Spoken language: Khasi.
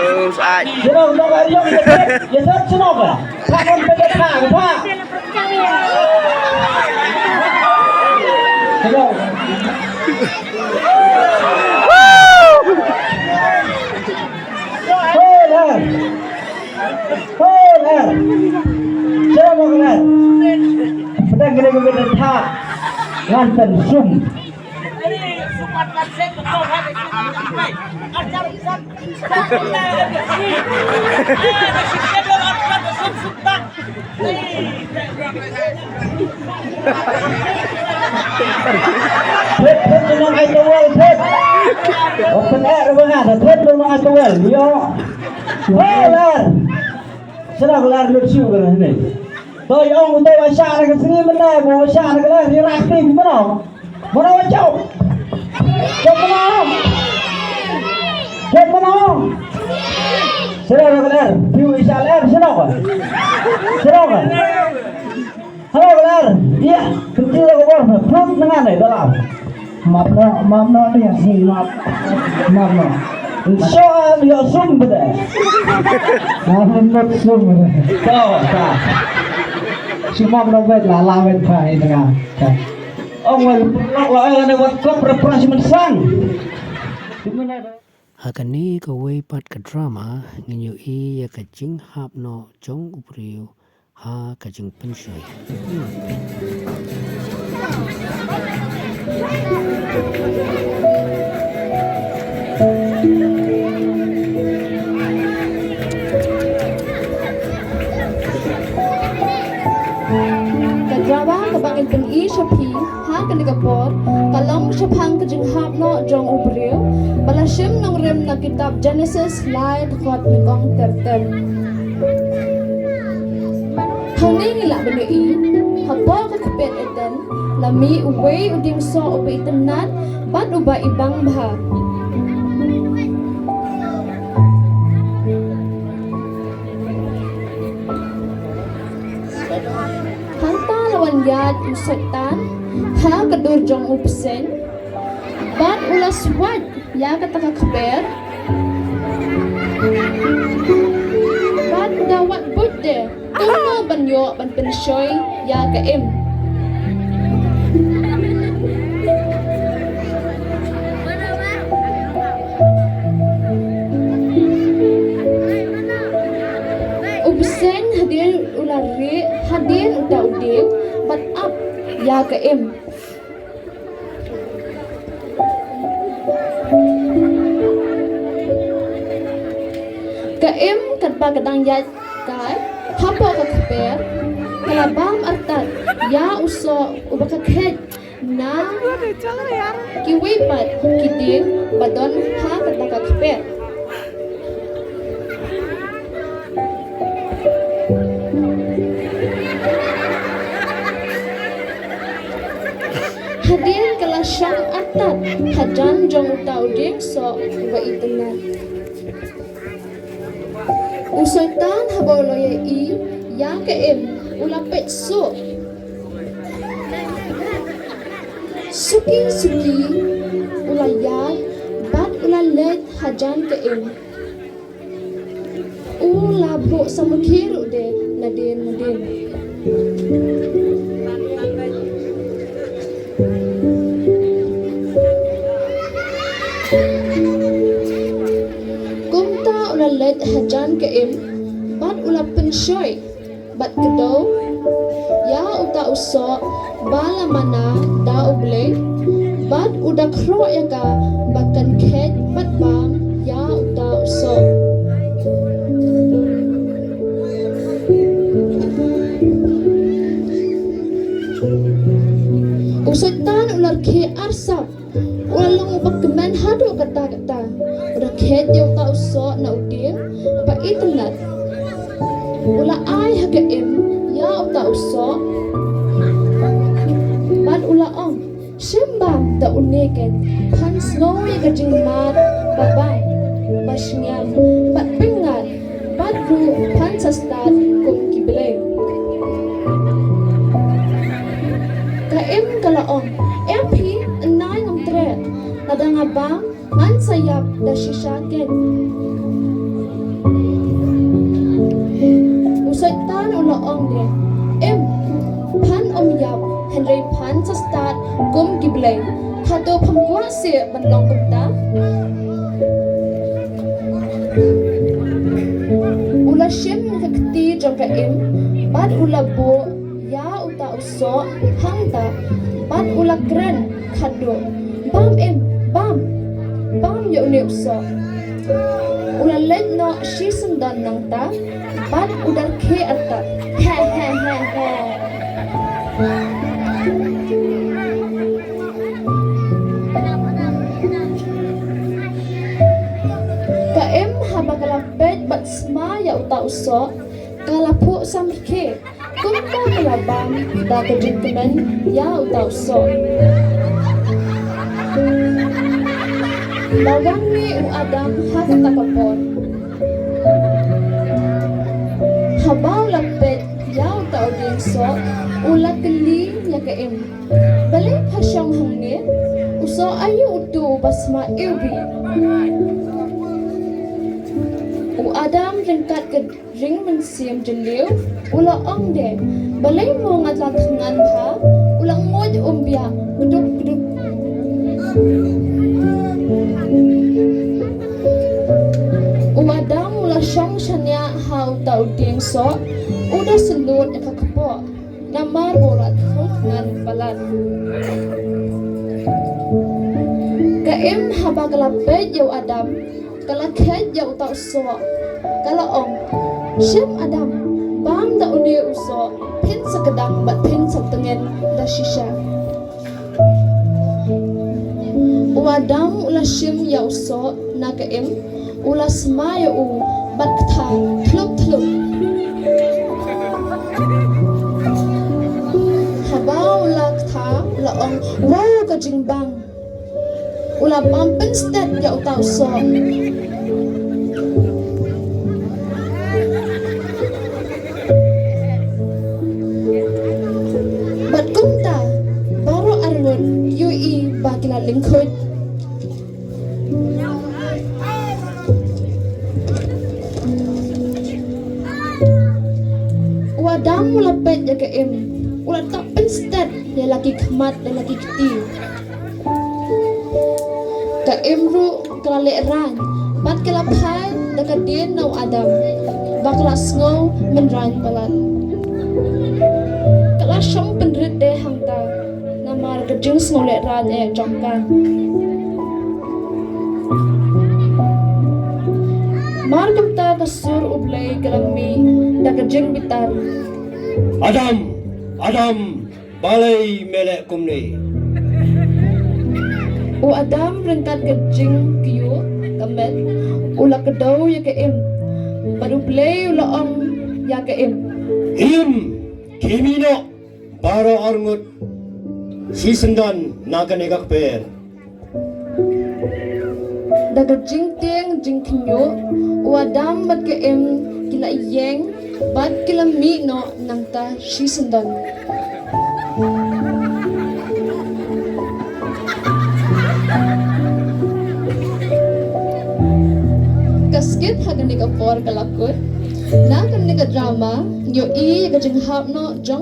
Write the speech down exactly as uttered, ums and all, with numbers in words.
Sngewbha ïa ka ïong ïa ka ïong ïa ka ïong. Sngewbha. Hola. Hola. Sngewbha. Pedang kena kena tak. Ngan pen sum. Thep, thep, nong ai tawel, thep. Open air, bang ah, thep, nong ai tawel, yo. Welar. Sera welar lut siu kan ni. Toi ong utai wa sha na ka sngi mena, wa sha na ka lar, ri rak ti mena. Mano jauh. Jauh mano. Jauh mano. Sira ka ler. Piu isa ler sino ka. Sino ka. Halo ka ler. Iya. Tuti ka bor. Prut nanga ne dalam. Map no, map no ni ya. Map. Map no. Soal ya sum beda. Map no sum beda. Kau tak. Si map no bet lah lah bet pa ini tengah. Ong wei pynlong la ane wat kop refreshment sang. Ha kane kawei pat ka drama ngin ïohi ïa ka jinghap noh jong u briew ha ka jingpynshoi. Ka drama kaba ngin pyni sha phi ha kane ka por ka long shaphang ka jinghap noh jong u briew ba la shim nongrim na kitab Genesis lai dkhot nyngkong ter ter. Hangne ngi lah ban ïohi hapoh ka kper Eden la mih uwei u dieng soh uba itynnad bad uba ibang bha. Hangta la wan ïaid u Soitan ha ka dur jong u bseiñ bad u la swait ïa kata ka kper bad u da wad buit de kumno ban ïoh ban pynshoi ïa ka im. U bseiñ hadien u la rieh hadien uta u dieng bad ap ïa ka im. Ka im katba ka dang ïaid kai hapoh ka kper ka la bam artat ïa u soh uba ka kheit na kiwei pat ki dieng ba don ha kata ka kper. Hadien ka la shong artat hajan jong uta u dieng soh uba itynnad. U Soitan haba u la ïohi ïa ka im u la peit suk. Suki suki u la ïaid bad u la leit hajan ka im. U la buh samrkhie ruh de nadien nadien. Kumta u la leit hajan ka im bad u la pynshoi bad kdew ïa uta u soh ba la mana da U Blei bad u da khroh ïa ka ba kan kheit bad bam ïa uta u soh. U Soitan u la rkhie arsap. U la long uba kmen haduh katta katta. U da kheit ïa uta u soh na u dieng uba itynnad. U la ai ha ka im ïa uta u soh bad u la ong, shim bam da une ken, phan sngew ïa ka jingmad ba bang ba shngiam bad pyngngad bad ruh phan sa stad kum ki blei. Ka im ka la ong, em phi, nai ngam treh, lada nga bam ngan sa ïap da shisha ken. Tan u la ong de, em, phan ym ïap, hynrei phan sa stad kum ki blei. Hato pham kwah seh ban long kumta? U la shim ka kti jong ka im, bad u la buh ïa uta u soh hangta, bad u la kren khatduh, bam im, bam, bam ïa une u soh. U la leit noh shi syndon nangta, bad u dyrkhie artat. He, he, he, he. Ka im haba ka la peit bad sma ïa uta u soh, ka la phuh samrkhie. Kumta ka la bam da ka jingkmen ïa uta u soh. La wan mih u Adam ha kata ka por. Haba u la peit ïa uta u dieng soh, u la kylli ïa ka im, balei pha shong hangne? U soh aïu utu uba sma iwbih? U Adam ryngkat ka ring mynsiem jylliew, u la ong de, balei mo nga la thngan bha? U la nguid umbiah, kduk kduk. U Adam u la shong shaniah ha uta u dieng soh, u da syllut ïa ka kpoh, namar ba u la thngan palat. Ka im haba ka la peit ïa u Adam, ka la kheit ïa uta u soh. Ka la ong, shem Adam, bam da une u soh, phin sa kdang bad phin sa tngen da shisha. U Adam u la shim ïa u soh na ka im, u la sma ïa u bad ktha thlup thlup. Haba u la ktha, u la ong, wow, ka jingbang. U la bam pynstet ïa uta u soh. Bad kumta, baroh arngut ki ïohi ba ki la lyngkhuit. U Adam u la peit ïa ka im, u la tap pynstet ïa la ki khmat da la ki kti. Ka im ruh ka la lehraiñ, bad ka la phai da ka dien na u Adam, ba ka la sngew mynraiñ palat. Ka la shong pynrit de hangta, namar ka jingsngewlehraiñ eh jong ka. Mar kumta ka sur U Blei ka la mih da ka jingbitar. Adam, Adam, balei me leh kumne? U Adam ryngkat ka jingkyiuh ka met, u la kdew ïa ka im. Bad U Blei u la ong ïa ka im, im, khie mih noh baroh arngut shisyndon na kane ka kper. Da ka jingtieng jingkhynñiuh, u Adam bad ka im ki la ïeng bad ki la mih noh nangta shisyndon. Ka skit ha kane ka por ka la kut. Na kane ka drama ngi ïohi ka jinghap noh jong